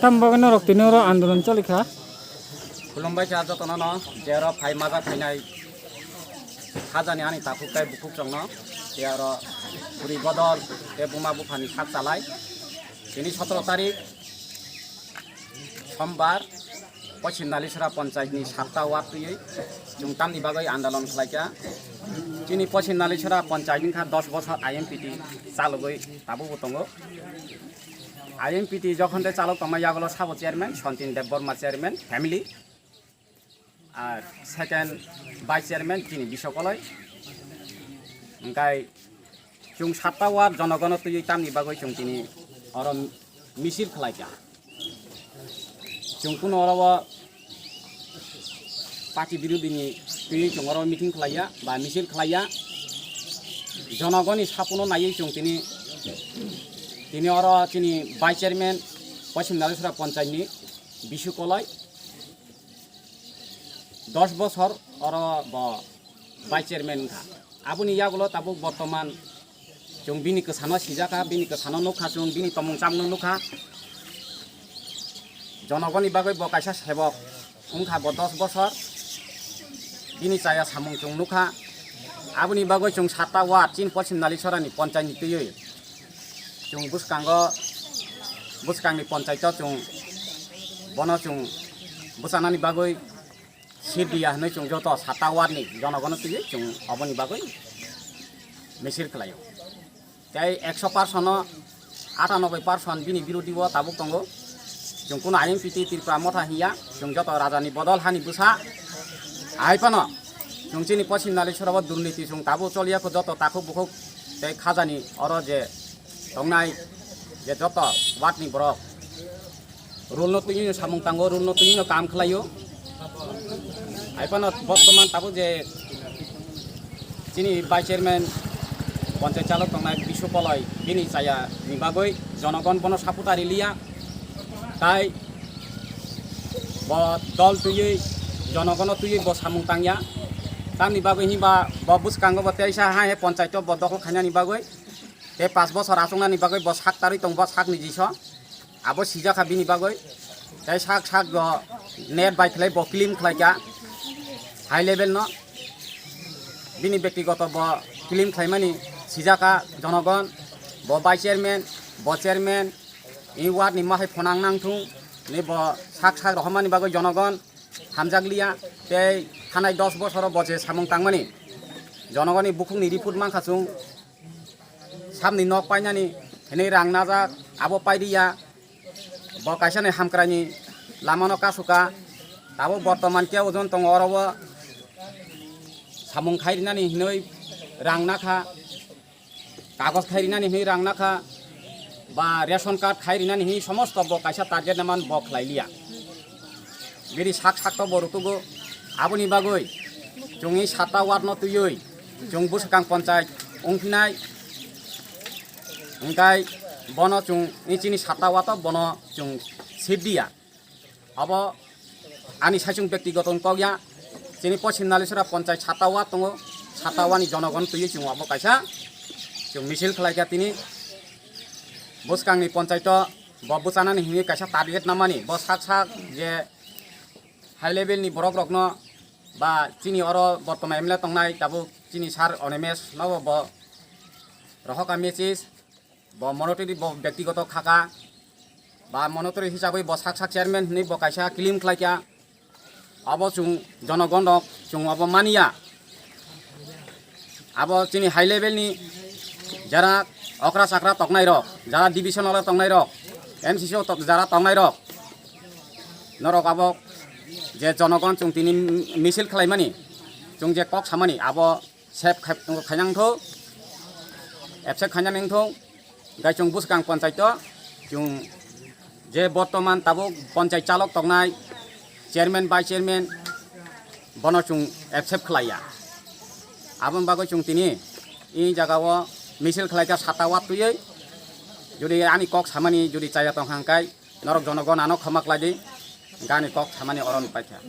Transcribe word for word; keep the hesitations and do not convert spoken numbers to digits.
Tamo bagwi norok tini oro andolon choli kha? Khulumbai kha jotono no, je oro phai maja phainai khajani ani takhuk tei bukhuk chwngno, je oro bwrwi bodol tei buma buphani sak chalai. Tini sotoro tarik Sombar, Poschim Nalisora Panchayat ni satta ward twiwi chwng tamni bagwi andolon khlaikha. Chini Poschim Nalisora Panchayat wngkha dos bosor I M P T chalogwi tabukbo tongo. I M P T jokhon tei chalok tongma yagulo sabo chairman Sontin Debbarma chairman family, ar second vice chairman chini Biswakoloi. Hwnkhe chwng satta ward jonogono twiwi tamni bagwi chwng tini oro misil khlaikha. Chwng kuno oro o party birodini twiwi chwng oro meeting khlaiya ba misil khlaiya. Jonogoni sapuno naiwi chwng tini, tini oro chini vice chairman Poschim Nalisora Panchayat ni Biswakoloi dos bosor oro bo vice chairman wngkha. Aboni yagulo tabuk bortoman chwng bini kwsano sijakha, bini kwsano nukha, chwng bini tongmung chamungno nukha. Jonogoni bagwi bo kaisa sebok wngkha bo dos bosor. Bini chaya samung chwng nukha. Aboni bagwi chwng satta ward chini Poschim Nalisorani Panchayat ni twiwi chwng bwskango, bwskangni Panchayat o chwng bono chwng bwchanani bagwi seat diya hwnwi chwng joto satta ward ni jonogono twiwi chwng oboni bagwi misil khlaio. Tei ekso percent no atanoboi percent bini birodi o tabuk tongo. Chwng kuno I M P T Tripura Motha hiya, chwng joto rajani bodol hani bwsa. Ahai phano chwng chini Poschim Nalisora o durniti chwng tabuk choliya kho, joto takhuk bukhuk tei khajani oro je tongnai je joto ward ni borok rule no twiwi no samung tango, rule no twiwi no kam khlaio. Hai phano bortoman tabuk je chini vice chairman panchayat chalok tongnai Biswakoloi bini chaya ni bagwi jonogon bono supporter riliya, tai bo dol twiwi jonogono twiwi bo samung tangya. Tamni bagwi hinba bo bwskango bo teisa hai panchayat o bo dokhol khainani bagwi tei paanch bosor achuknani bagwi bo sak tarwi tong bo sakni jiso. Abo sijakha bini bagwi. Tei sak sak bo net bai khlai bo claim khlaikha high level no. Bini bektigoto bo claim khlaimani sijakha jonogon, bo vice chairman, bo chairman, i ward ni mahai phonang nangthung ni bo sak sak rohormani bagwi jonogon hamjakliya. Tei thanai dos bosoro bo je samung tangmani jonogoni bukhukni report mankha chwng. Samni nok painani hinwi rang najak, abo pairiya. Bo kaisani hamkraini lamano kasuka. Tabuk bortoman khe ojon tongo oro o samung khai rinani hinwi rang nakha, kagoj khai rinani hinwi rang nakha, ba ration card khai rinani hinwi somosto bo kaisa target naman bo khlai liya. Bini sak sak to bo rutugo. Aboni bagwi chwngni satta ward no twiwi chwng bwswkang panchayat wngphinai. Hwnkhe bono chwng ni chini satta ward o bono chwng sip diya. Abo ani saichung bektigoto wng kok ya. Chini Poschim Nalisora panchayat satta ward tongo. Satta ward ni jonogon twiwi chwng abo kaisa chwng misil khlaikha tini. Bwskangni panchayat o bo bwchanani hinwi kaisa target namani. Bo sak sak je high level ni borok rokno ba chini oro bortoman M L A tongnai tabuk chini sir Animesh nobo bo rohorkha message, bo monetary bo bektigoto khaka ba monetary hisabwi bo sak sak chairman hinwi bo kaisa claim khlaikha. Abo chwng jonogon rok chwng abo maniya. Abo chini high level ni jara okra chakra toknai rok, jara divisional o tongnai rok, M C C o tok-, jara tongnai rok, norok abo je jonogon chwng tini misil khlaimani, chwng je kok samani abo sep khai-, khainang thok, absent khainang thok. Hwnkhe chwng bwskang panchayat o chwng je bortoman tabuk panchayat chalok tongnai chairman, vice chairman bono chwng accept khlaiya. Aboni bagwi chwng tini i jaga o misil khlaikha satta ward twiwi. Jodi ani kok samani jodi chaya tongkha hwnkhe norok jonogon ano khama khlaidi, hwnkhe ani kok samani oro paikha.